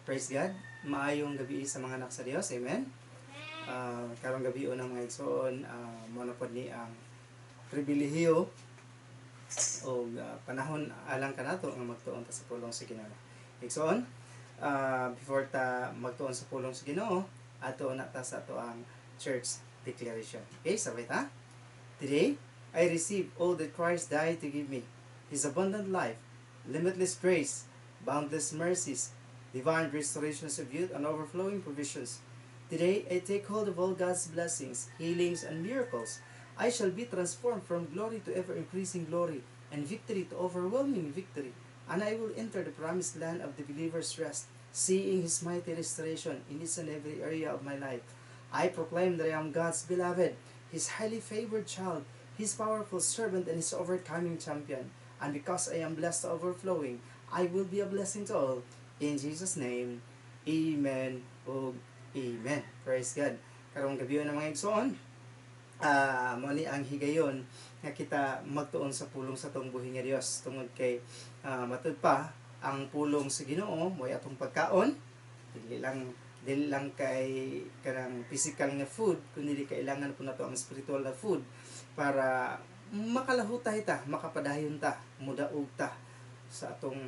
Praise God. Maayong gabi sa mga anak sa Dios. Amen. Karong gabi ng mga igsoon, mo na pod ni ang pribilehiyo o panahon alang kanato nga magtuon ta sa pulong sa Ginoo. Igsoon, before ta magtuon sa pulong sa Ginoo, ato na ta sa ato ang church declaration. Okay, sabay ta. Today, I receive all that Christ died to give me. His abundant life, limitless grace, boundless mercies, divine restorations of youth, and overflowing provisions. Today, I take hold of all God's blessings, healings, and miracles. I shall be transformed from glory to ever-increasing glory, and victory to overwhelming victory. And I will enter the promised land of the believer's rest, seeing His mighty restoration in each and every area of my life. I proclaim that I am God's beloved, His highly favored child, His powerful servant, and His overcoming champion. And because I am blessed to overflowing, I will be a blessing to all. In Jesus' name, amen ug amen. Praise God. Karong gabi na, mga igsoon, mo ni ang higayon nga kita magtuon sa pulong sa atong buhi nga Dios tungod kay matud pa ang pulong sa Ginoo mo'y atong pagkaon, dili lang kay kanang physical nga food, kundi kailangan po nato ang spiritual na food para makalahutay ta, makapadayon ta, mudaog ta sa atong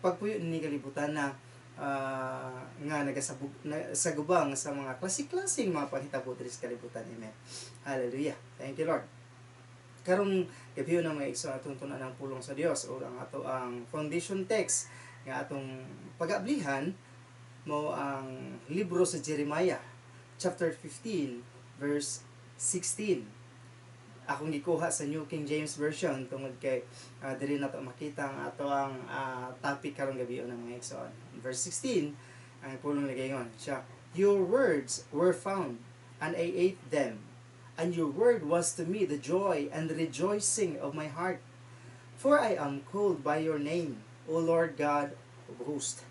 pagpuyo ni kalibutan na nga nagasabog na, sagubang sa mga klase-klaseng mga panghitabo diri sa kalibutan. Amen. Hallelujah. Thank you, Lord. Karong gabi na, mga igsoon, atong tun-an ang pulong sa Dios o ang ato ang foundation text nga atong pag-ablihan mo ang libro sa Jeremiah chapter 15 verse 16. Akong gikuha sa New King James Version tungod kay diri nato makita ang ato ang topic karong gabi ng mga igsoon. Verse 16, ang pulong nagaingon siya, "Your words were found, and I ate them, and your word was to me the joy and the rejoicing of my heart, for I am called by your name, O Lord God of hosts."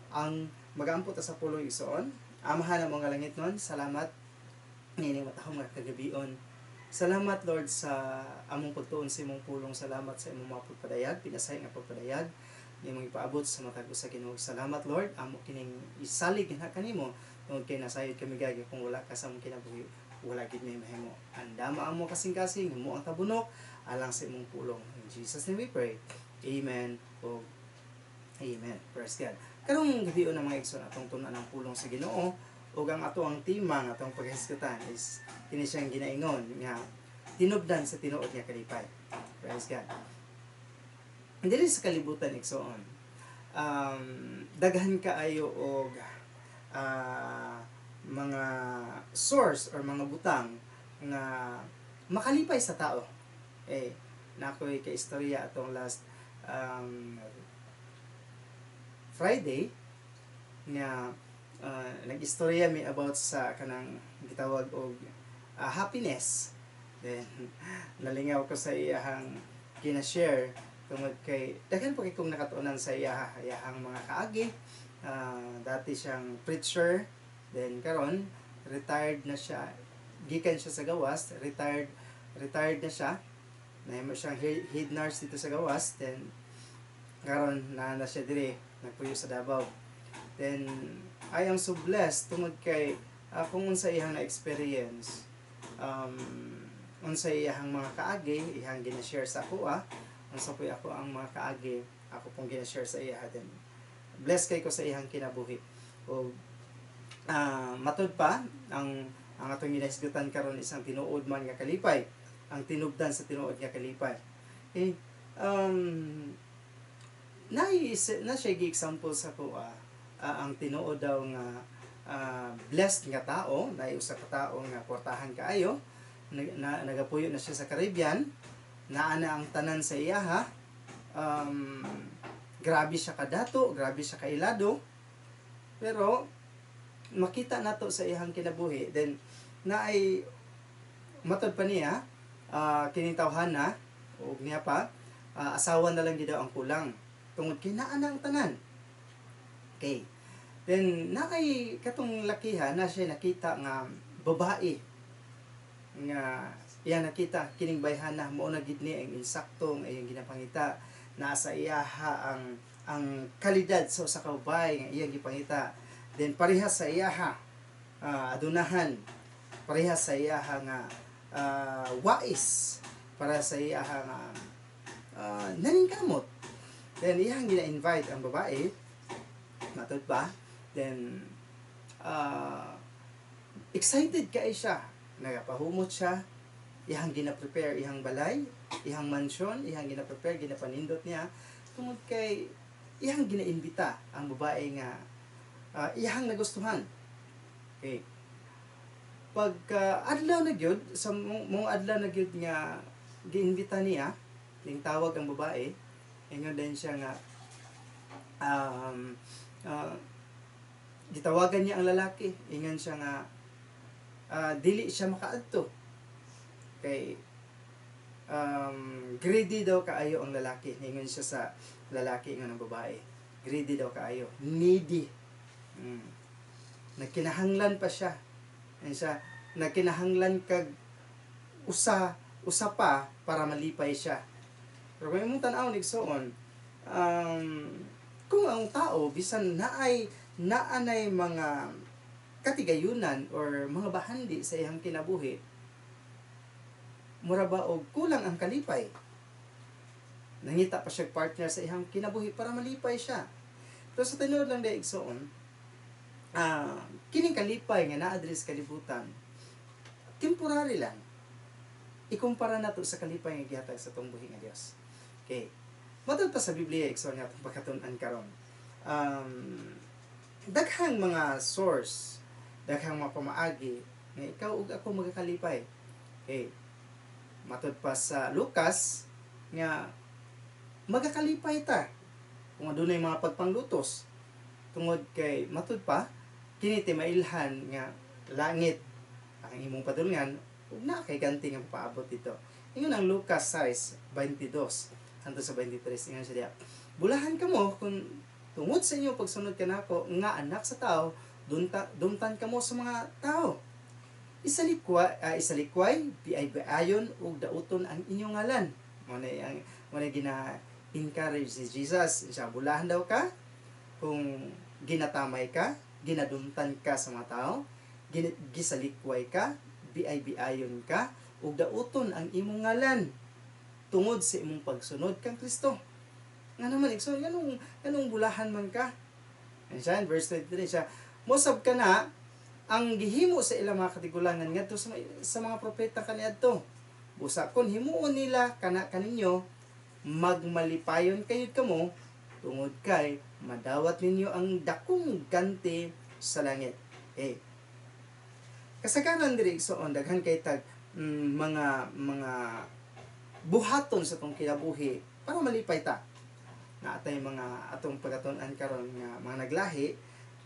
Ang magampo ta sa pulong, igsoon. Amahan ng mga langit nun, salamat nining matahom nga kagabion. Salamat, Lord, sa among pagtuon sa imong pulong. Salamat sa imong mga pagpadayag, pinasahi nga pagpadayag imong ipaabot sa matag usa, Ginoo. Salamat, Lord, amo kining isalig na kanimo tungod kay nasayod kami gagi kung wala ka sa among kinabuhi, wala gid may mahimo. Andama ang mo kasing-kasing, mo ang tabunok alang sa imong pulong. In Jesus' name we pray. Amen. O amen. Praise God. Karong gabi ng mga igsoon, atong tun-an ang pulong sa Ginoo ug ang ato ang tema nga atong paghisgutan is kini siyang ginaingon nga tinubdan sa tinuod nga kalipay. Praise God. Diri sa kalibutan, igsoon, daghan kaayo og mga source or mga butang nga makalipay sa tao. Eh, nakoy ka istorya atong last Friday nga nag-istorya mi about sa kanang gitawag og happiness. Then nalingaw ko sa iyahang gina-share tungod kay daghan pa kay kong nakatuonan sa iyahang mga kaagi. Dati siyang preacher, then karon retired na siya, gikan siya sa gawas, retired retired na siya, nahimo siyang head nurse dito sa gawas, then karon naa na siya dire nagpuyo sa Davao. Then I am so blessed tungod kay kung unsa iyang na-experience, unsa iyang mga kaagi, iyang gina-share sa ako, unsa po ako ang mga kaagi, ako pong gina-share sa iya, then blessed kay ko sa iyang kinabuhi. O matud pa ang atong ginahisgutan karon isang tinuod man nga kalipay, ang tinubdan sa tinuod nga kalipay. Eh, na na siya gi-example sa ko, ang tinuod daw nga blessed nga tao, na usa ka tao nga kwartahan kaayo, nagapuyo na siya sa Caribbean, naa na ang tanan sa iyaha, grabe siya kadato, grabe siya kailado, pero makita nato sa iyang kinabuhi, then naay matod pa niya, kining tawhana ug niya pa, asawa na lang gid daw ang kulang tungod kay naa na ang tanan. Okay. Then naay katong lakihan na siya nakita nga babae nga iya nakita kining bayhana mao na gid ni ang insaktong iyang ginapangita, naa sa iyaha ang Ang kalidad sa usa ka babae nga iyang gipangita, then parehas sa iyaha adunahan, parehas sa iyaha nga wais, para sa iyaha nga naningkamot. Then iyang gina-invite ang babae, matud pa. Then excited kay siya, nagapahumot siya, iyang gina-prepare iyang balay, iyang mansion, iyang gina-prepare, ginapanindot niya tungod kay iyang gina-imbita ang babae nga iyang nagustuhan. Okay, pagka adlaw na gyud sa mong adlaw na gyud nga giimbita niya, ning tawag ang babae, ingon din siya nga gitawagan niya ang lalaki. Ingon siya nga dili siya makaadto kay greedy daw kaayo ang lalaki. Ingon siya sa lalaki, ingon ang babae, greedy daw kaayo, needy. Nagkinahanglan pa siya. Ingon siya, nagkinahanglan kag usa usa pa para malipay siya. Pero kung imong tan-aw, igsoon, kung ang tao bisan naay naanay mga katigayunan or mga bahandi sa iyang kinabuhi, mura ba og kulang ang kalipay, nangita pa siya partner sa iyang kinabuhi para malipay siya. Pero sa tinuod lang diay, igsoon, kining kalipay nga naa diri sa kalibutan, temporary lang ikumpara nato sa kalipay nga gihatag sa atong buhi nga Dios. Okay, matod pa sa Biblia, igsoon, nga atong pagkatun-an karon, daghang mga source, daghang mga pamaagi nga ikaw ug ako magakalipay. Okay, matod pa sa Lucas nga magakalipay ta kung adunay mga pagpanglutos tungod kay matud pa kini timailhan nga langit ang imong padulngan ug naa kay ganti nga paabot dito. Ingon ang Lucas 6:22 hangtod sa 23, ingon siya diha, "Bulahan kamo kung tungod sa inyong pagsunod kanako nga Anak sa Tao, dumtan kamo sa mga tao. Isalikway, biay-biayon ug dauton ang inyong ngalan." Mo na gina encourage si Jesus siya, bulahan daw ka kung ginatamay ka, ginadumtan ka sa mga tao, gisalikway ka, biay-biayon ka ug dauton ang imong ngalan tungod sa imong pagsunod kang Kristo. Nga naman, igsoon, nganong bulahan man ka? Yan siya, in verse 23 siya, mosab ka na ang gihimo sa ilang mga katigulangan ngadto sa mga propeta kaniadto. Busa kon himuon nila kana kaninyo, magmalipayon kayod kamo tungod kay madawat ninyo ang dakong ganti sa langit. Eh, kasagaran diri, igsoon, daghan kay tag mga buhaton sa atong kinabuhi para malipay ta. Naatay mga atong pagkatun-an karon nga mga naglahi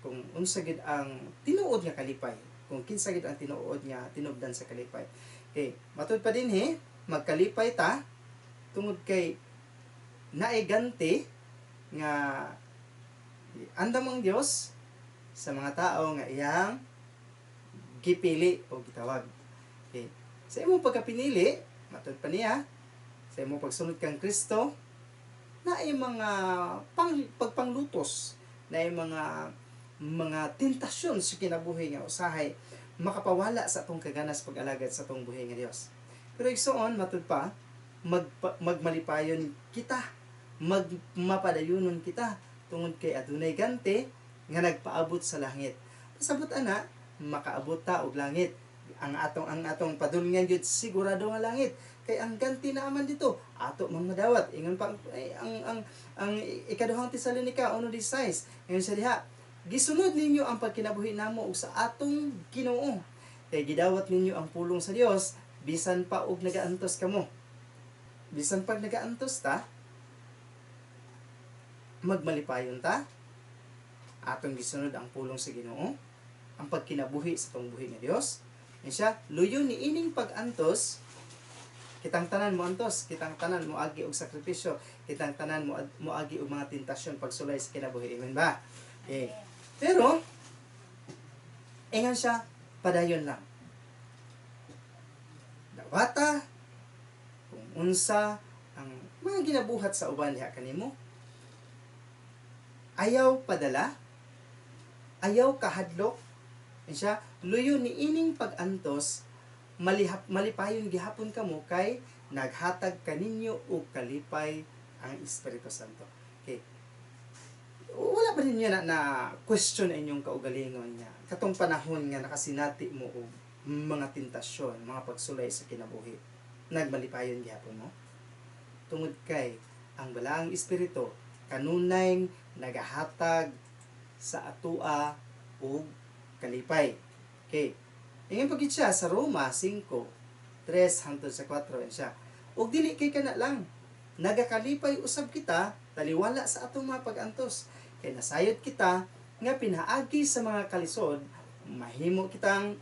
kung unsa gid ang tinuod nga kalipay, kung kinsa gid ang tinuod nga tinubdan sa kalipay. Okay, matud pa dinhi, magkalipay ta tungod kay naay ganti nga andam ang Dios sa mga tao nga iyang gipili o gitawag. Okay. Sa imong pagkapinili, matud pa niya, sa imong pagsunod kang Kristo, naay mga pagpanglutos, naay mga tentasyon sa kinabuhi nga usahay makapawala sa atong kaganas pag-alagad sa atong buhi nga Dios. Pero igsoon, matud pa, magmalipayon kita, magmapadayunon kita tungod kay adunay ganti nga nagpaabot sa langit. Pasabot ana, makaabot ta og langit. Ang atong padulngan gyud sigurado nga langit kay ang ganti na aman dito ato mang madawat. Ingon pa ay, ang Ikaduhang Tesalonica 1:16, ingon siya diha, "Gisunod ninyo ang pagkinabuhi namo ug sa atong Ginoo kay gidawat ninyo ang pulong sa Dios bisan pa og nagaantos kamo." Bisan pag nagaantos ta, magmalipayon ta, atong gisunod ang pulong sa Ginoo, ang pagkinabuhi sa atong buhi nga Dios. Yan siya, luyo ni ining pag-antos, kitang tanan mo antos, kitang tanan mo agi og sakripisyo, kitang tanan mo moagi og mga tentasyon, pagsulay sa kinabuhi. Amen ba? Okay. Pero ingon siya, padayon lang. Dawata kung unsa ang mga ginabuhat sa uban diha kanimo. Ayaw padala, ayaw kahadlok, siya, luyo ni ining pag-antos, malipayon gihapon kamo kay naghatag kaninyo og kalipay ang Espiritu Santo. Okay. Wala ba ninyo na question inyong kaugalingon niya? Katong panahon nga nakasinati mo og mga tentasyon, mga pagsulay sa kinabuhi, nagmalipayon gihapon mo? Tungod kay ang Balaang Espiritu kanunay nagahatag sa atua og kalipay. Okay. Ingon pagid siya sa Roma 5:3 hangtod sa 4 siya. Og dili kay kana lang, nagakalipay usab kita taliwala sa atong mga pag-antos, kay nasayod kita nga pinaagi sa mga kalisod mahimo kitang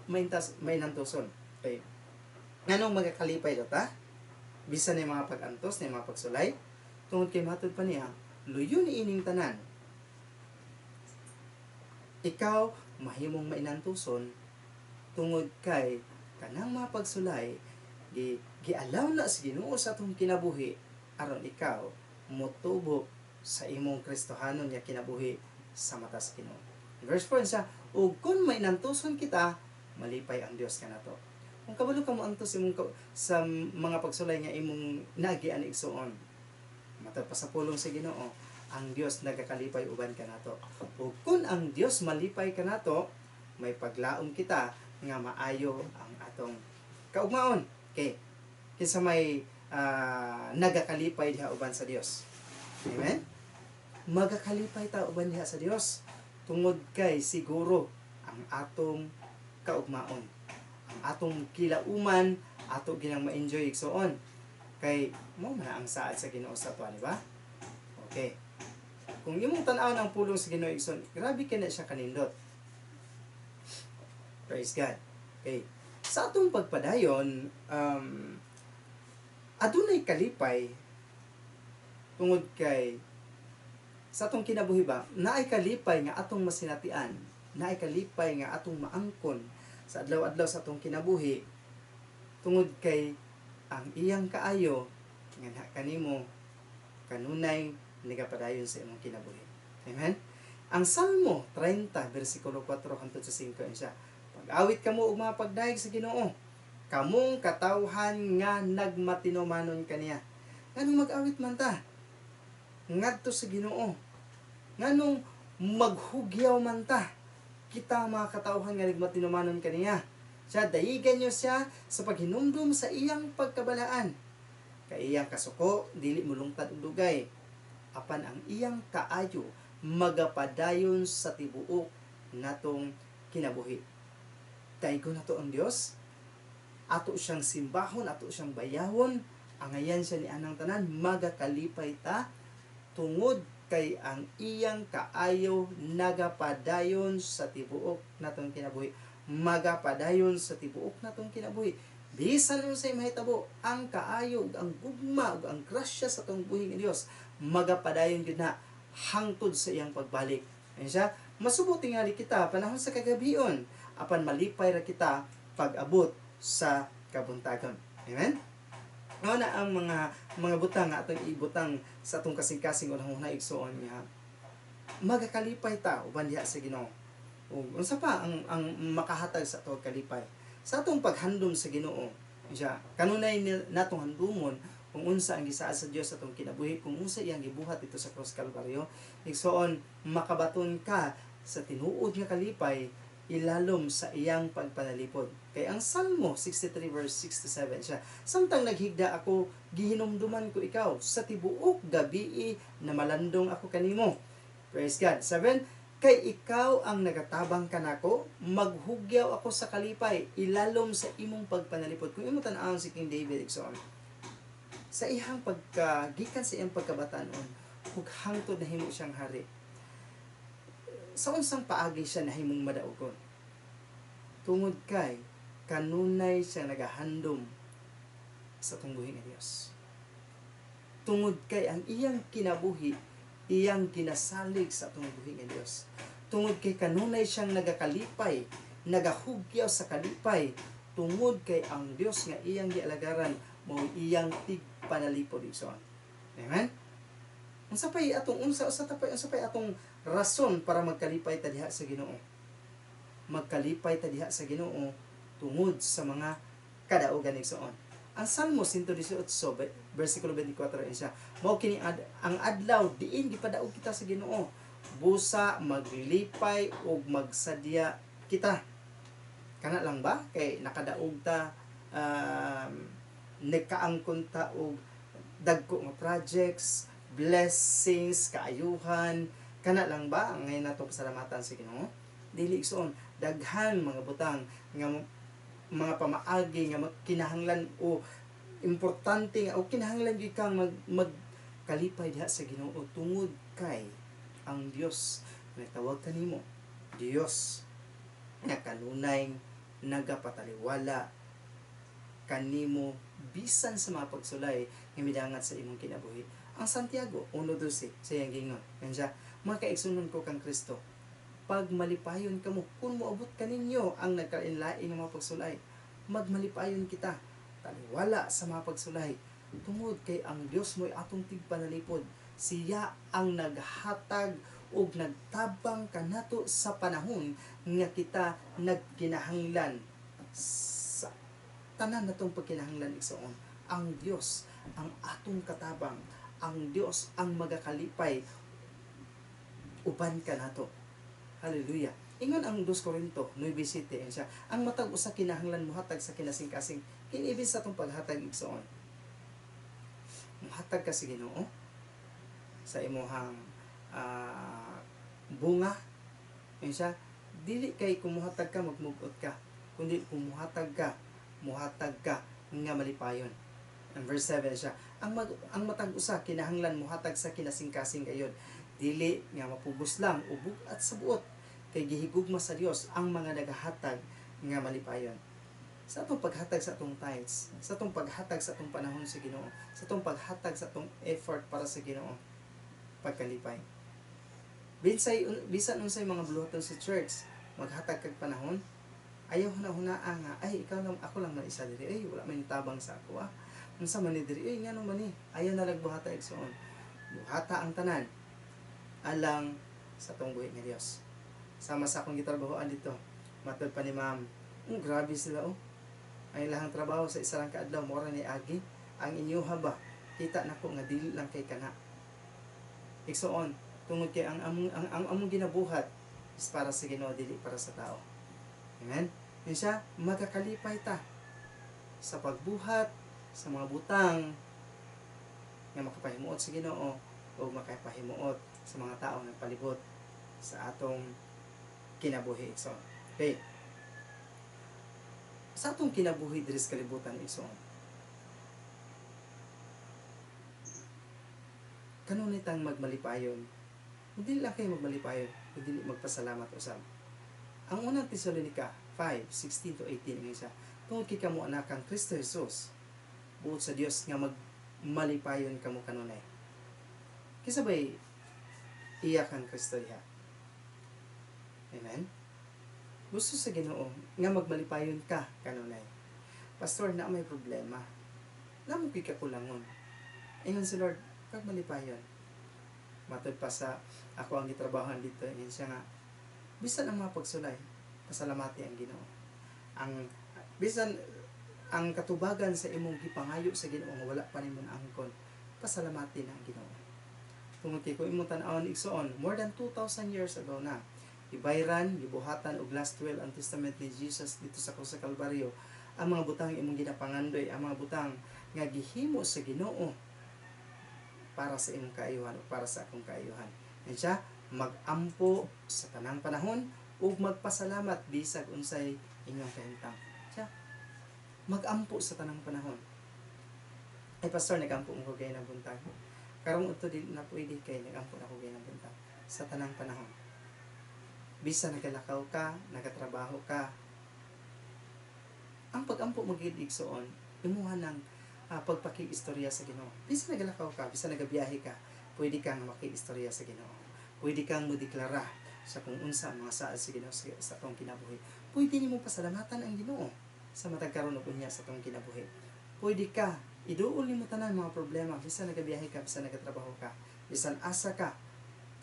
mainantuson. Okay. Nganong magakalipay do ta? Bisan ni mga pag-antos, ni mga pagsulay, tungod kay matud pa niya, luyo ni ining tanan. Ikaw mahimong mainantuson tungod kay kanang mga pagsulay gialaw na sa Ginoo sa atong kinabuhi aron ikaw motubo sa imong Kristohanon nga kinabuhi sa mata sa Ginoo. Verse 4 siya, ug kung mainantuson kita, malipay ang Dios kanato. Kung kabalo ka mo antos imong sa mga pagsulay nga imong naagian igsuon, matod pa sa pulong sa Ginoo, ang Dios nagakalipay uban kanato. Ug kung ang Dios malipay kanato, may paglaom kita nga maayo ang atong kaugmaon. Okay. Kinsa may nagakalipay diha uban sa Dios. Amen? Magakalipay ta uban diha sa Dios tungod kay siguro ang atong kaugmaon. Ang atong kilauman ato ginang ma-enjoy igsuon. Kay mo man ang saad sa Ginoo sa ato, di ba? Okay. Kung imong tan-awon ang pulong sa Ginoo igsoon, grabe kay na siya kanindot. Praise God. Okay. Sa atong pagpadayon, adunay kalipay tungod kay sa atong kinabuhi ba, naay kalipay nga atong masinatian, naay kalipay nga atong maangkon sa adlaw-adlaw sa atong kinabuhi tungod kay ang iyang kaayo nga na kanimo kanunay nagapadayon sa imong kinabuhi. Amen? Ang Salmo 30 bersikulo 4 hangtod sa 5 siya. Pag-awit kamo og mga pagdayeg sa Ginoo, kamong katawhan nga nagmatinumanon kaniya. Nganong mag-awit man ta ngadto sa Ginoo? Nganong maghugyaw man ta kita mga katawhan nga nagmatinumanon kaniya? Siya, dayigan niyo siya sa paghinumdum sa iyang pagkabalaan. Kay iyang kasuko dili mulungtad og dugay, apan ang iyang kaayo magapadayon sa tibuok natong kinabuhi. Daygon nato ang Dios, ato siyang simbahon, ato siyang bayawon, angayan siya ni anang tanan, magakalipay ta tungod kay ang iyang kaayo nagapadayon sa tibuok natong kinabuhi. Magapadayon sa tibuok natong kinabuhi. Bisan unsay mahitabo, ang kaayo ug ang gugma ug ang grasya sa atong buhi nga Dios magapadayon gyud na hangtod sa iyang pagbalik. Ayun siya, masubo tingali kita panahon sa kagabion, apan malipay ra kita pag-abot sa kabuntagon. Amen? Mao na ang mga butang nga atong ibutang sa atong kasing-kasing unang-una igsuon nga magakalipay ta uban diha sa Ginoo. Ug unsa pa ang makahatag sa atong kalipay? Sa atong paghandom sa Ginoo, siya kanunay natong handumon kung unsa ang gisaad sa Dios sa atong kinabuhi, kung unsa iyang gibuhat dito sa krus Kalbaryo, igsoon makabaton ka sa tinuod nga kalipay ilalom sa iyang pagpanalipod. Kay ang Salmo 63 verse 6 to 7 siya, samtang naghigda ako, gihinumduman ko ikaw, sa tibuok gabii na malandong ako kanimo. Praise God. 7, kay ikaw ang nagatabang kanako, maghugyaw ako sa kalipay, ilalom sa imong pagpanalipod. Kung imong tan-awon si King David igsoon, sa iyang pagka gikan sa iyang pagkabatanon ug hangtod nahimo siyang hari, sa unsang paagi siya nahimong madaugon? Tungod kay kanunay siya nagahandom sa atong buhi nga Dios. Tungod kay ang iyang kinabuhi iyang ginasalig sa atong buhi nga Dios. Tungod kay kanunay siyang nagakalipay, nagahugyaw sa kalipay, tungod kay ang Dios nga iyang gialagaran mao iyang tigpanalipod igsoon. Amen? Unsa pay atong unsa usa ta pay unsa pay atong Rason para magkalipay ta diha sa Ginoo. Magkalipay ta diha sa Ginoo tungod sa mga kadaugan, igsoon. Ang Salmo 118 versikulo 24 siya. Mao kini ang adlaw diin gipadaog kita sa Ginoo. Busa maglipay ug magsadya kita. Kana lang ba kay nakadaog ta, nagkaangkon ta og dagko nga projects, blessings, kaayuhan, kana lang ba ang ngayon natong pasalamatan sa Ginoo? Dili, igsoon, daghan mga butang nga mga pamaagi nga kinahanglan o importante nga o kinahanglan gyud kang magkalipay diha sa Ginoo tungod kay ang Dios nagtawag kanimo, Dios nga kanunay nagapataliwala kanimo bisan sa mga pagsulay nga midangat sa imong kinabuhi. Ang Santiago 1:12 sa iyang gingon. Yan siya, "Mga kaigsunon ko kang Kristo, pagmalipayon kamo kung moabot kaninyo ang nagkalain-lain nga mga pagsulay." Magmalipayon kita, taliwala sa mga pagsulay, tungod kay ang Dios mo'y atong tigpanalipod. Siya ang naghatag ug nagtabang kanato sa panahon nga kita nagkinahanglan sa tanan natong pagkinahanglan, igsoon. Ang Dios ang atong katabang, ang Dios ang magakalipay uban kanato. Hallelujah. Ingon ang 2 Corinto 9:7 siya, ang matag usa kinahanglan mohatag sa kinasingkasing. Kini sa atong paghatag, igsoon. Mohatag ka sa Ginoo sa imuhang bunga. Ingon siya, dili kay kung muhatag ka magmugot ka, kundi kung muhatag ka nga malipayon. Ang verse 7 siya, ang matag usa kinahanglan mohatag sa kinasingkasing gayod, dili nga mapugos lang o bug-at sa buot, kay gihigugma sa Dios ang mga nagahatag nga malipayon. Sa atong paghatag sa atong tithes, sa atong paghatag sa atong panahon sa Ginoo, sa atong paghatag sa atong effort para sa Ginoo, pagkalipay. Bisan unsay mga buluhaton sa church, maghatag kag panahon, ayaw huna-hunaa nga, "Ay, ikaw lang, ako lang man isa diri, ay, wala man tabang sa ako, ah. Unsa man ni diri, ay, ngano man ni?" Ayaw na buhata, igsoon. Buhata ang tanan alang sa atong buhi nga Dios. Sama sa akong gitrabahoan dito, matod pa ni ma'am, "Oh, grabe sila, oh. Ang ilahang trabaho sa isa lang ka adlaw, mura ni agi. Ang inyuha ba, kita nako nga dili lang kay kana." Igsoon, tungod kay ang among ginabuhat is para sa Ginoo, dili para sa tao. Amen? Yun siya, magakalipay ta sa pagbuhat sa mga butang nga makapahimuot sa Ginoo o makapahimuot sa mga tao nga palibot sa atong kinabuhi, igsoon. Okay. Sa atong kinabuhi diri sa kalibutan, igsoon, kanunay tang magmalipayon. Hindi lang kayo magmalipayon, kundi magpasalamat usab. Ang unang Tesalonica 5:16 to 18 nga siya, "Tungod kay kamo anak kang Kristo Jesus, buot sa Dios nga magmalipayon kamo kanunay." Kinsa bay iya kang Kristo diha? Amen? Gusto sa Ginoo nga magmalipayon ka kanunay. "Pastor, na may problema. Na mo kakulangon." Ingon si Lord, pagmalipayon. Matod pa sa ako ang gitrabahoan dito, ingon siya nga, bisan ang mga pagsulay, pasalamati ang Ginoo. Ang bisan ang katubagan sa imong gipangayo sa Ginoo nga wala pa nimo naangkon, pasalamati na ang Ginoo. Tungod kay kung imong tan-awon, igsoon, more than 2,000 years ago na, gibayran, gibuhatan og last will and testament ni Jesus dito sa krus sa Kalbaryo, ang mga butang imong ginapangandoy, ang mga butang nga gihimo sa Ginoo para sa imong kaayuhan o para sa akong kaayuhan. Yan siya, magampo sa tanang panahon ug magpasalamat bisag unsay inyong kahimtang. Siya, magampo sa tanang panahon. "Ay pastor, nagampo mo ko gayong buntag. Karong udto dili na pwede kay nagampo na ko gayong buntag." Sa tanang panahon. Bisan nagalakaw ka, nagatrabaho ka, ang pagampo mo gid, igsoon, imuha ng pagpakiistorya sa Ginoo. Bisan nagalakaw ka, bisan nagabiyahe ka, pwede kang makiistorya sa Ginoo. Pwede kang modeklara sa kung unsa ang mga saad sa Ginoo sa atong kinabuhi. Pwede nimo pasalamatan ang Ginoo sa matag karon ug unya sa atong kinabuhi. Pwede ka iduol nimo tanan mga problema bisan nagabiyahe ka, bisan nagatrabaho ka, bisan asa ka,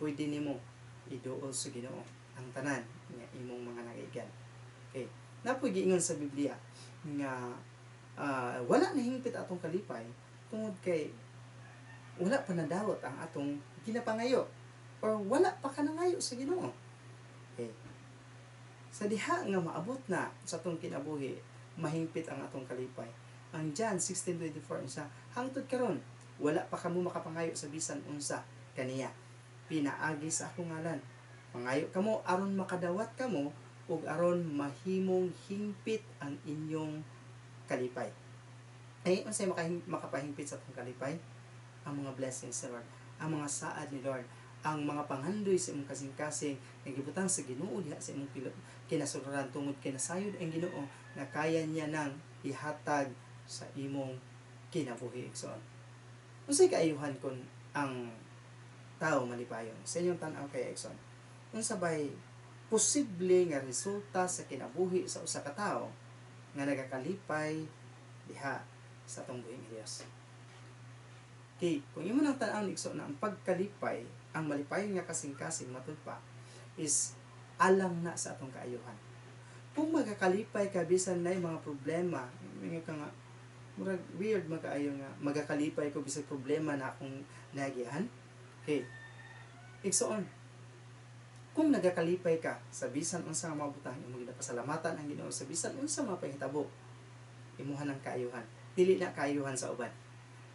pwede nimo Iduol sa Ginoo ang tanan nga imong mga nagaigan. Okay. Napoy giingon sa Biblia nga wala nahingpit atong kalipay tungod kay wala pa nadawat ang atong ginapangayo or wala pa ka nangayo sa Ginoo. Okay. Sa diha nga maabot na sa atong kinabuhi, mahingpit ang atong kalipay. Ang John 16:24 unsa, hangtod karon wala pa kamo makapangayo sa bisan unsa kaniya pinaagi sa akong ngalan. Pangayo kamo aron makadawat kamo ug aron mahimong hingpit ang inyong kalipay. Ay, unsay makapahimpit sa atong kalipay? Ang mga blessings sa Lord, ang mga saad ni Lord, ang mga panghandoy sa imong kasing-kasing nga gibutang sa Ginoo diha sa imong kinasuluran tungod kay nasayod ang Ginoo nga kaya niya nang ihatag sa imong kinabuhi, igsoon. Unsay kaayuhan kon ang tao malipayon? Sa inyong tan-aw kay igsoon, unsa bay posible nga resulta sa kinabuhi sa usa ka tawo nga nagakalipay diha sa atong buhi nga Dios? Okay, kung imo nang tan-aw, igsoon, na ang pagkalipay, ang malipayon nga kasing-kasing, matud pa is alang na sa atong kaayuhan. Kung magakalipay ka bisan na mga problema, mga ka nga murag weird magkaayo nga magakalipay ko bisag problema na akong nagian. Okay. Igsoon, kung nagakalipay ka sa bisan unsa nga mga butang, imong ginapasalamatan ang Ginoo sa bisan unsa mga panghitabo, imuha ng kaayuhan. Dili na kaayuhan sa uban.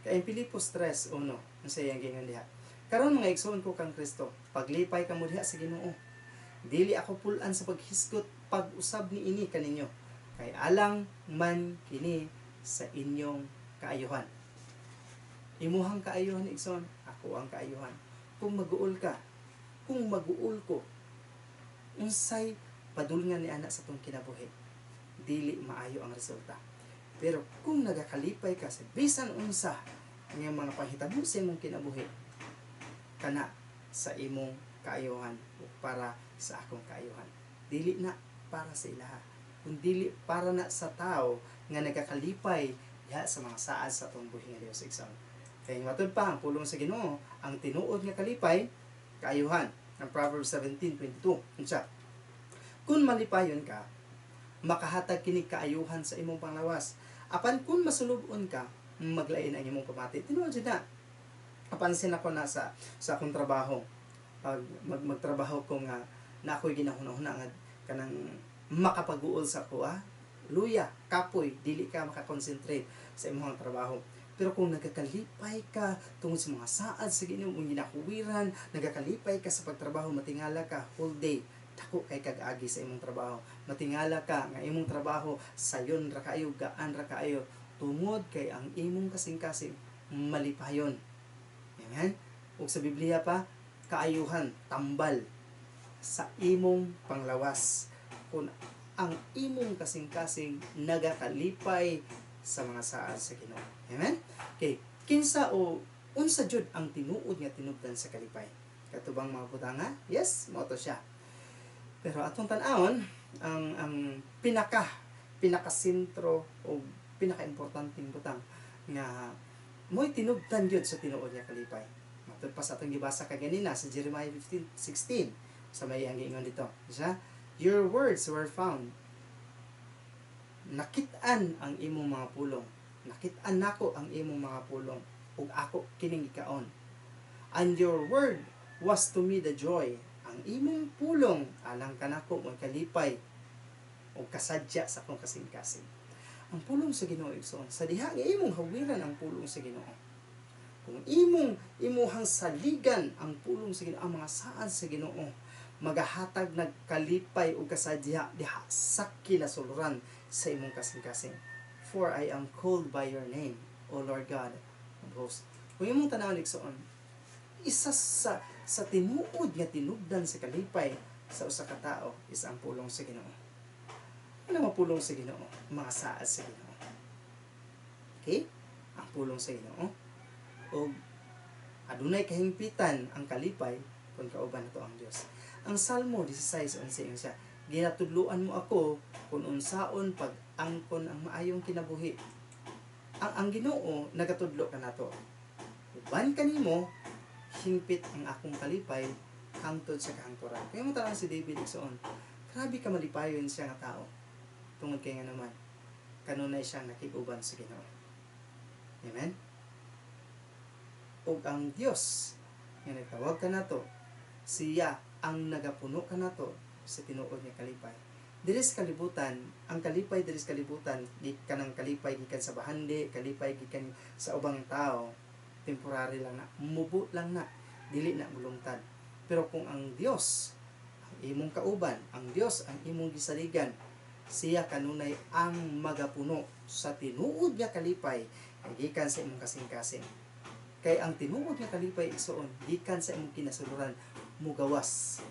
Kay in Filipos 3:1, unsa iyang giingon diha? "Karon, mga igsoon ko kang Kristo, paglipay kamo diha sa Ginoo. Dili ako pul-an sa paghisgot pag-usab niini kaninyo, kay alang man kini sa inyong kaayuhan." Imuhang kaayuhan, igsoon, ako ang kaayuhan. Kung maguol ka, kung maguol ko, unsay padulngan ni ana sa tong kinabuhi? Dili maayo ang resulta. Pero kung nagakalipay ka sa bisan unsa nga mga panghitabo sa imong kinabuhi, kana sa imong kaayuhan o para sa akong kaayuhan. Dili na para sa ilaha, kun dili para na sa tao nga nagakalipay diha sa mga saad sa atong buhi nga Dios, igsoon. Kay matud pa ang pulong sa Ginoo, ang tinuod nga kalipay kaayuhan. Ang Proverbs 17:22 unsa? "Kung malipayon ka, makahatag kini kaayuhan sa imong panglawas. Apan kung masulub-on ka, maglain ang imong pamati." Tinuod jud na. Kapansin ako na sa akong trabaho. Pag magtrabaho ko nga na ako'y ginahuna-huna nga kanang makapag-uol sa ako, luya, kapoy, dili ka makakonsentrate sa imong trabaho. Pero kung nagakalipay ka tungod sa mga saad sa Ginoo mong ginahuwiran, nagakalipay ka sa pagtrabaho, matingala ka whole day, dako kay kag-agi sa imong trabaho. Matingala ka nga imong trabaho sayon ra kaayo, gaan ra kaayo tungod kay ang imong kasing-kasing malipayon. Amen. Ug sa Biblia pa, kaayuhan, tambal sa imong panglawas kung ang imong kasing-kasing nagakalipay sa mga saad sa Ginoo. Amen. Okay, kinsa o unsa jud ang tinuod nga tinubdan sa kalipay? Katubang mga butanga? Yes, mao to siya. Pero atong tan-awon ang pinaka pinakasentro o pinaka-importanteng butang nga mo'y tinubdan gyud sa tinuod nga kalipay. Matud pa sa atong gibasa kaganina sa Jeremiah 15:16, sa may ang giingon dito. Siya, "Your words were found." Nakit-an ang imong mga pulong. Nakit-an nako ang imong mga pulong ug ako kining gikaon. "And your word was to me the joy." Ang imong pulong alang kanako mo'y kalipay ug kasadya sa akong kasing-kasing. Ang pulong sa Ginoo, igsoon, sa diha nga imong hawiran ang pulong sa Ginoo. Kung imong imuhang saligan ang pulong sa Ginoo, ang mga saad sa Ginoo, magahatag nagkalipay ug kasadya diha sa kinasuluran sa imong kasing-kasing. "For I am called by your name, O Lord God of hosts." Kung imong tanawon, igsoon, isa sa tinuod nga tinubdan sa kalipay sa usa ka tao is ang pulong sa Ginoo. Ano ang pulong sa Ginoo? Mga saad sa Ginoo. Okay? Ang pulong sa Ginoo. O adunay kahimpitan ang kalipay kung kauban nato ang Dios. Ang Salmo 16:11 siya, "Ginatudloan mo ako kung unsaon pag-angkon ang maayong kinabuhi." Ang Ginoo nagatudlo kanato. Uban kanimo, hingpit ang akong kalipay hangtod sa kahangturan. Kaya mo tan si David, igsoon, grabe ka malipayon siya nga tao. Tungod kay nga naman, kanunay siyang nakig-uban sa Ginoo. Amen? Ug ang Dios nga nagtawag kanato, siya ang nagapuno kanato sa tinuod nga kalipay. Diri sa kalibutan, ang kalipay diri sa kalibutan, gikan ang kalipay gikan sa bahandi, kalipay gikan sa ubang tao, temporary lang na, mubo lang na, dili na mulungtad. Pero kung ang Dios ang imong kauban, ang Dios ang imong gisaligan, siya kanunay ang magapuno sa tinuod nga kalipay gikan sa imong kasing-kasing. Kay ang tinuod nga kalipay, igsoon, gikan sa imong kinasuluran mugawas.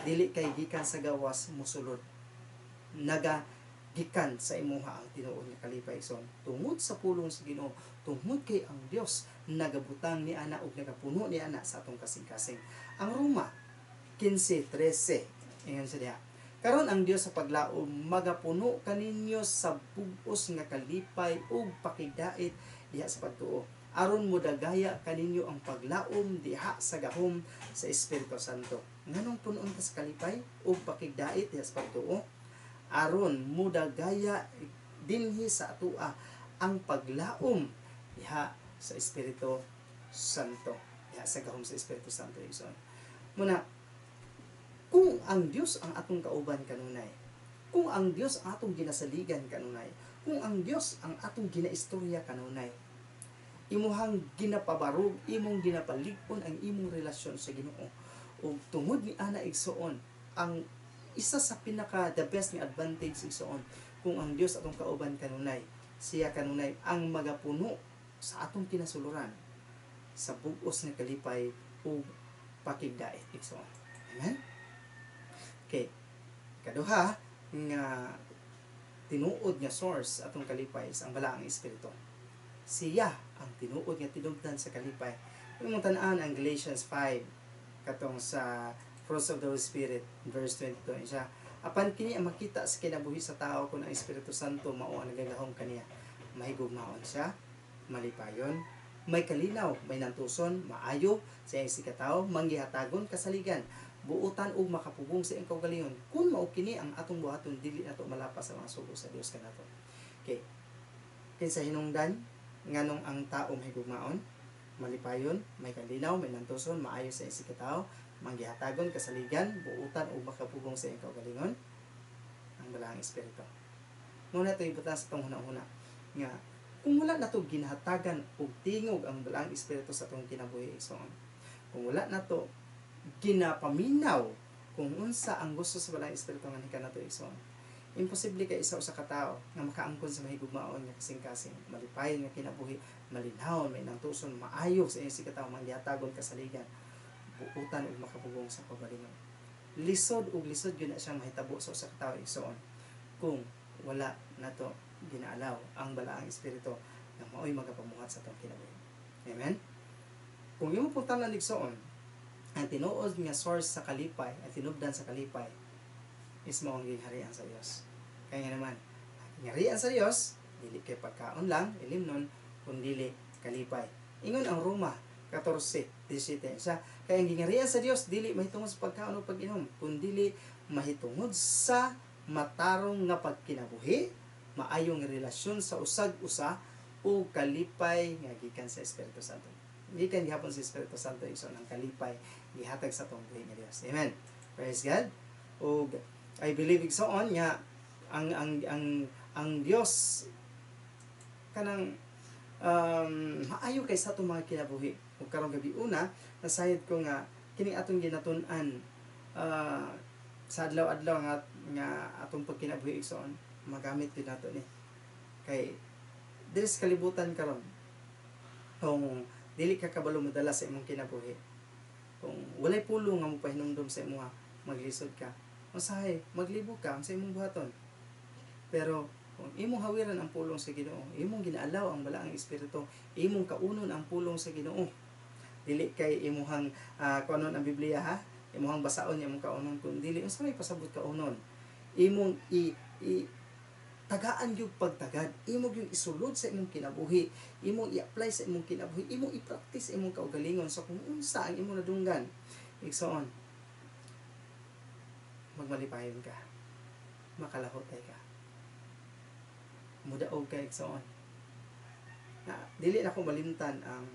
Dili kay gikan sa gawas musulod. Naga gikan sa imuha ang tinuod nga kalipay, igsoon. Tungod sa pulong sa Ginoo, tungod kay ang Dios nagabutang ni ana ug nagapuno ni ana sa atong kasing-kasing. Ang Roma 15:13, ingon sa diha. Karon ang Dios sa paglaom magapuno kaninyo sa bug-os nga kalipay ug pakigdait diha sa pagtuo, aron modagaya kaninyo ang paglaom diha sa gahom sa Espiritu Santo. Nganong punon ka sa kalipay ug pakigdait diha sa pagtuo? Aron mudagaya dinhi sa atoa ang paglaom diha sa Espiritu Santo, diha sa gahom sa Espiritu Santo, igsoon. Muna, kung ang Dios ang atong kauban kanunay, kung ang Dios ang atong ginasaligan kanunay, kung ang Dios ang atong ginaistorya kanunay, imuhang ginapabarog, imong ginapalig-on ang imong relasyon sa Ginoo. Ug tungod ni ana, igsoon, ang isa sa pinaka the best nga advantage, igsoon, kung ang Dios atong kauban kanunay, siya kanunay ang magapuno sa atong kinasuluran sa bug-os nga kalipay ug pakigdait, igsoon. Amen. Okay. Kaduha nga tinuod nga source atong kalipay is ang Balaang Espiritu. Siya ang tinuod nga tinubdan sa kalipay. Imong tan-an ang Galatians 5 katong sa fruits of the Holy Spirit, verse 22 siya. Apan kini ang makita sa kinabuhi sa tao kung ang Espiritu Santo mao ang nagagahom kaniya. Mahigugmaon siya, malipayon, may kalinaw, may nantuson, maayo sa iyang isigkatawo, manggihatagon, kasaligan, buutan ug makapugong sa iyang kaugalingon. Kung mao kini ang atong buhaton, dili nato malapas sa mga sugo sa Dios kanato. Okay. Kinsa hinungdan nganong ang tao mahigugmaon, malipayon, may kalinaw, may nantuson, maayo sa iyang isigkatawo, manggihatagon, kasaligan, buutan ug makapugong sa iyang kaugalingon? Ang Balaang Espiritu. Muna ito ibutang sa atong huna-huna nga kung wala nato ginahatagan og tingog ang Balaang Espiritu sa atong kinabuhi, igsoon, kung wala nato ginapaminaw kung unsa ang gusto sa Balaang Espiritu nga kanato, igsoon, imposible kay isa usa ka tawo nga makaangkon sa mahigugmaon nga kasing-kasing, malipayon nga kinabuhi, malinhaw, may nantuson, maayo sa iyang isigkatawo, manggihatagon, kasaligan, buutan ug makapugong sa kaugalingon. Lisod ug lisod gyud na siyang mahitabo sa usa ka tawo, igsoon, kung wala nato ginaalaw ang Balaang Espiritu nga maoy magapamuhat sa atong kinabuhi. Amen. Kung imo pong tanan, igsoon, ang tinuod nga source sa kalipay, ang tinubdan sa kalipay is mao ang gingharian sa Dios. Kaya nga naman, ang gingharian sa Dios dili kay pagkaon lang, ilimnon, kundili kalipay. Ingon ang Roma 14:17 siya, kay ang gingharian sa Dios dili mahitungod sa pagkaon o pag-inom, kundili mahitungod sa matarong nga pagkinabuhi, maayong relasyon sa usag usa o kalipay nga gikan sa Espiritu Santo. Gikan gihapon sa Espiritu Santo, igsoon, ang kalipay gihatag sa atong buhi nga Dios. Amen. Praise God. Ug I believe, igsoon, nga ang Dios kanang maayo kay sa atong mga kinabuhi. Ug karong gabi una, nasayod ko nga kining atong ginatun-an sa adlaw-adlaw nga atong pagkinabuhi, igsoon, magamit din nato ni. Kay diri sa kalibutan karon, kung dili ka kabalo modala sa imong kinabuhi, kung walay pulong nga mopahinumdom sa imuha, maglisod ka. Usahay maglibog ka sa imong buhaton. Pero kung imong hawiran ang pulong sa Ginoo, imong ginaalaw ang Balaang Espiritu, imong kaunon ang pulong sa Ginoo, dili kay imuhang kuanon ang Biblia ha, imuhang basaon, imong kaunon, kun dili unsa may pasabot kaunon, imong i tagaan gyud pagtagad, imo gyud isulod sa imong kinabuhi, imong i-apply sa imong kinabuhi, imong i-practice sa imong kaugalingon. So kung unsa ang imong nadunggan, igsoon, Magmalipayon ka. Makalahutay ka. Mudaog ka, igsoon. Na, dili na ko malimtan ang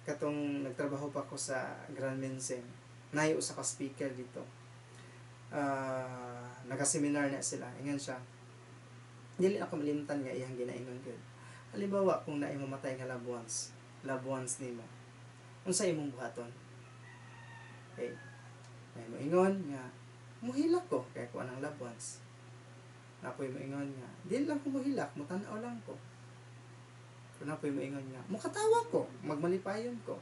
katong nagtrabaho pa ko sa Grand Mensing. Naay usa ka speaker dito. Naga-seminar na sila. Ingon siya. Dili na ko malimtan nga iyang ginaingon gyud. Halimbawa, kung naay mamatay nga loved ones nimo, unsa imong buhaton? Okay. May moingon nga muhilak ko kay ko anang loved ones. Napoy moingon nga dili lang ko muhilak, mutan-aw lang ko. Kung napoy moingon nga mukatawa ko, magmalipayon ko.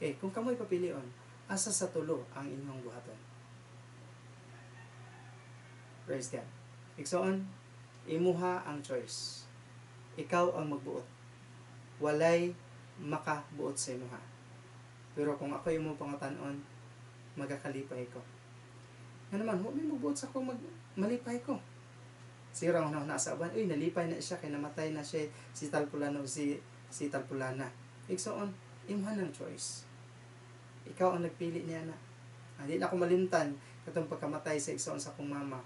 Okay, kung kamoy papilion, asa sa tulo ang inyong buhaton? Praise God. Igsoon, imuha ang choice. Ikaw ang magbuot. Walay makabuot sa imuha. Pero kung ako imong pangutanon, magakalipay ko. Nga naman, huwag may magbuot sa ako, malipay ko. Siguro ang una sa uban, uy, nalipay na siya, kay namatay na siya, si Talpulano, si Talpulana. Igsoon, imuha ng choice. Ikaw ang nagpili niya na. Hindi na ako malimtan katong pagkamatay sa igsoon sa akong mama.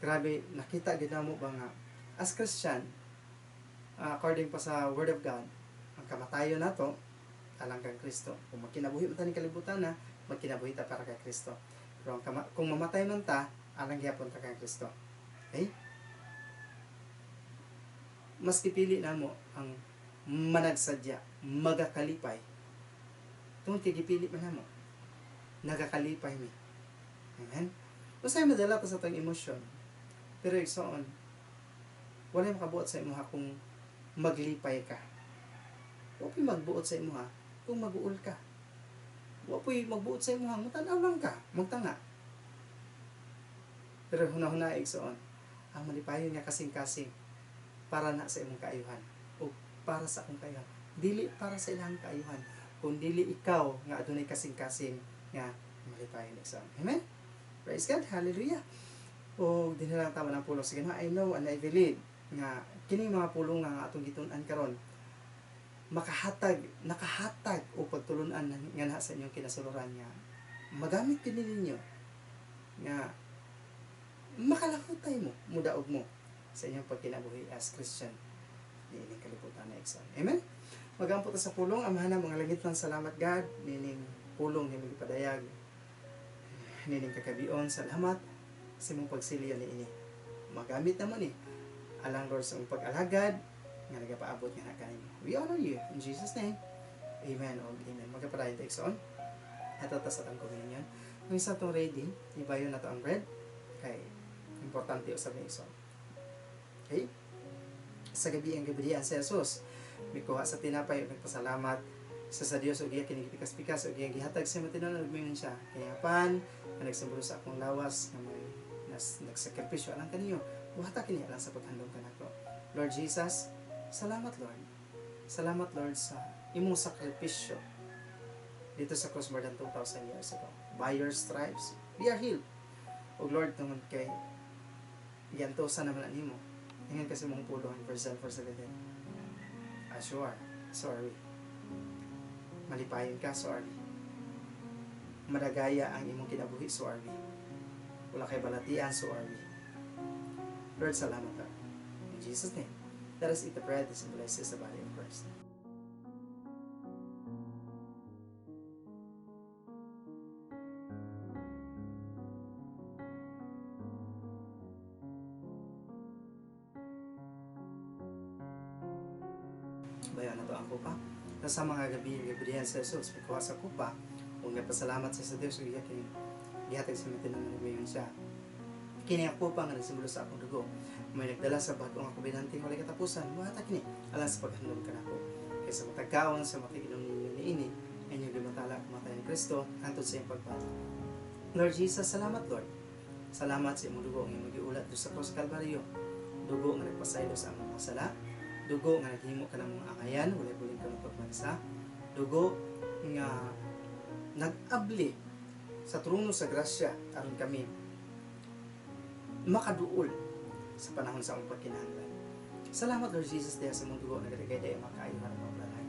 Grabe, nakita gid mo ba nga, as Christian, according pa sa Word of God, ang kamatayon nato alang kang Kristo. Kung magkinabuhi man ta ning kalibutan na, magkinabuhi ta para kay Kristo. Pero kung mamatay man ta, alang gihapon ta kang Kristo. Okay? Mas gipili namo ang managsadya, magakalipay. Tungod kay gipili man namo, nagakalipay mi. Amen? Usahay madala ta sa atong emosyon. Pero igsoon, walay makabuot sa imuha kung maglipay ka. Wa po'y magbuot sa imuha kung mag-uul ka. Wa po'y magbuot sa imuha, mutanaw lang ka, magtanga. Pero hunahuna igsoon, ang malipayon nga kasing-kasing para na sa imong kaayuhan o para sa akong kaayuhan. Dili para sa ilang kaayuhan, kung dili ikaw nga adunay kasing-kasing nga malipayon igsoon. Amen? Praise God, hallelujah. O dinhi lang tama ng pulong sa Ginoo. I know and I believe nga kining mga pulong nga atong gitun-an karon nakahatag o pagtulunan nga na sa inyong kinasuluran nga magamit kini ninyo nga makalahutay mo, mudaog mo sa inyong pagkinabuhi as Christian niining kalibutan na igsoon. Amen? Magampo ta sa pulong. Amahan mga langit, salamat God nining pulong ni gipadayag nining kakabion. Salamat sa imong pagsilya niini. Magamit naman alang Lord sa imong pag-alagad nga nagapaabot nga na kanimo. We honor you in Jesus name. Amen o amen. Magapadayon ta igsoon. Ato ta sa atong communion. Kung isa itong ready, ibayon na to ang bread kay importante usab ni igsoon. Okay? Sa gabi ang gabihan si Jesus, mikuha sa tinapay ug nagpasalamat sa Dios ug iya kini gipikas-pikas ug iyang gihatag sa mga tinunan ug miingon siya, kaya pan nga nagsimbolo sa akong lawas nga may nagsakripisyo alang kaninyo, buhata kini alang sa paghandom kanako. Lord Jesus, salamat Lord. Salamat Lord sa imong sakripisyo dito sa cross more than 2,000 years ago. By your stripes, we are healed. O Lord, tungod kay giantosan naman animo. Ingan kasi mong pulong in verse 4:17. As you are, so are we. Malipayon ka, so are we. Madagaya ang imong kinabuhi, so are we. Wala kay balatian, so are we. Lord, salamat Lord. In Jesus' name, let us eat the bread that symbolizes the body of Christ. Bayan na to ang kupa. Sa mga gabi, gabrihan sa Jesus, may kuha sa kupa, kung nagpasalamat sa Diyos, ug iya kini gihatag sa mga tinunan nagmayon siya. Kini ang kupa nga nagsimbolo sa akong dugo. May nagdala sa bag-ong ako binanting walay katapusan, buhata kini alang sa paghandom kanako. Kay sa matag kaon, sa matag inom ninyo niini, inyong gimatala ang kamatayan ni Kristo hangtod sa iyang pagbalik. Lord Jesus, salamat Lord. Salamat sa imong dugo ang imong giulat sa krus sa Kalbaryo. Dugo nga nagpasaylo sa among mga sala. Dugo nga naghimo ka ng mga angayan, walay bulig ka pagmansa. Dugo nga nag-abli sa trono sa grasya aron kami makaduol sa panahon sa among pagkinahanglan. Salamat Lord Jesus dahil sa mong dugo nagadagay dahil makaayuhan ang mga balay.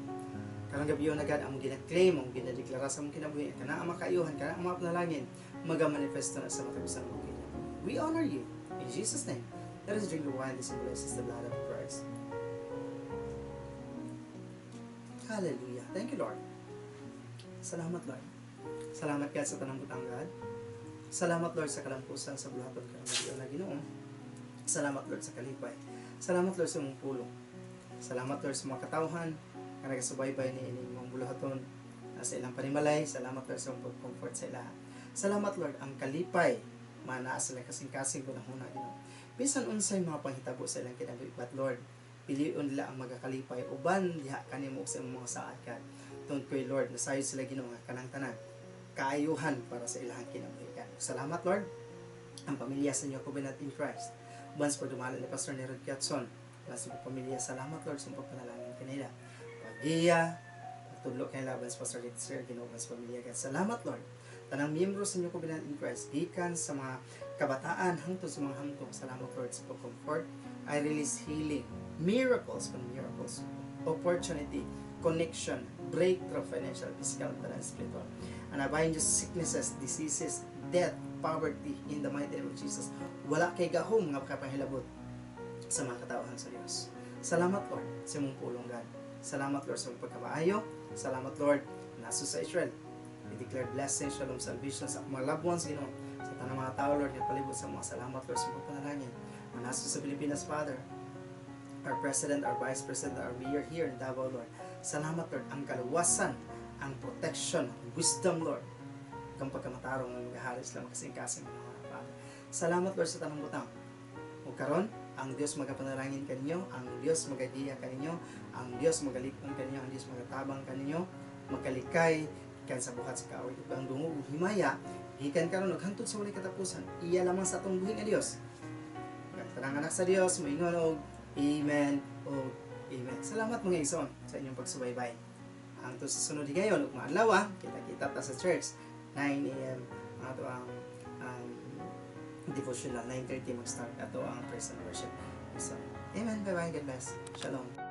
Karong gabi na, God, among gina-claim, among ginadeklara sa among kinabuhi, kana ang makaayuhan, kana ang mga panalangin, maga-manifesto na sa matag usa among kinabuhi. We honor you. In Jesus' name, let us drink the wine that symbolizes the blood of Christ. Hallelujah. Thank you, Lord. Salamat, Lord. Salamat, God, sa tanang butang, God. Salamat, Lord, sa kalampusan sa buhaton karong gabi na, Ginoo. Salamat, Lord, sa kalipay. Salamat, Lord, sa imong pulong. Salamat, Lord, sa mga katawhan nga nagasubaybay ni ining imong buluhaton sa ilang panimalay. Salamat, Lord, sa imong pag-comfort sa ilaha. Salamat, Lord, ang kalipay manaa sila kasing-kasing gunahuna, Ginoo. Bisan unsay mga panghitabo sa ilang kinabuhi, but Lord, pilion nila ang magakalipay uban diha kanimo sa imong mga saad, God. Tungod kay, Lord, nasayod sila, Ginoo, nga kanang tanan kaayuhan para sa ilang kinabuhi, God. Salamat, Lord, ang pamilya sa New Covenant in Christ. Uban sa pagdumala ni Pastor Nerod Gatson, uban sa pamilya, salamat, Lord, sa pagpanalangin kanila. Paggiya, pagtudlo kanila uban sa Pastor Dexter, Ginoo, uban sa pamilya, God. Salamat, Lord. Tanang miyembro sa New Covenant in Christ, gikan sa mga kabataan hangtod sa mga hamtong, salamat, Lord, sa pag-comfort. I release healing, miracles upon miracles, opportunity, connection, breakthrough, financial, physical, and spiritual. And I bind just sicknesses, diseases, death, poverty in the mighty name of Jesus. Wala kay gahom nga makapahilabot sa mga katawhan sa Dios. Salamat, Lord, sa imong pulong, God. Salamat, Lord, sa imong pagkamaayo. Salamat, Lord, naso sa Israel. We declare blessing, shalom, salvation sa mga loved ones, Ginoo. Sa tanang mga tao, Lord, nga palibot sa mga, salamat, Lord, sa imong panalangin. Ang naso sa Pilipinas, Father, our President, our Vice President, our Mayor here in Davao, Lord. Salamat, Lord, ang kaluwasan, ang protection, ang wisdom, Lord. Kang pagkamatarong nga maghahari sila makasing-kasing mga Father. Salamat, Lord, sa tanang butang. Ug karon, ang Dios magapanalangin kaninyo, ang Dios magagiya kaninyo, ang Dios magalikon kaninyo, ang Dios magatabang kaninyo, magkalikay gikan sa buhat sa kaaway ug ang dungog ug himaya gikan karon ug hangtod sa walay katapusan, iya lamang sa atong buhi nga Dios. Tanang anak sa Dios moingon og amen o amen. Salamat, mga igsoon, sa inyong pagsubaybay. Ang to sa sunod higayon ug maadlaw, kita-kita ta sa church 9 a.m. ang ato ang devotional, 9:30 mag-start ato ang praise and worship. So, amen. Bye-bye. God bless. Shalom.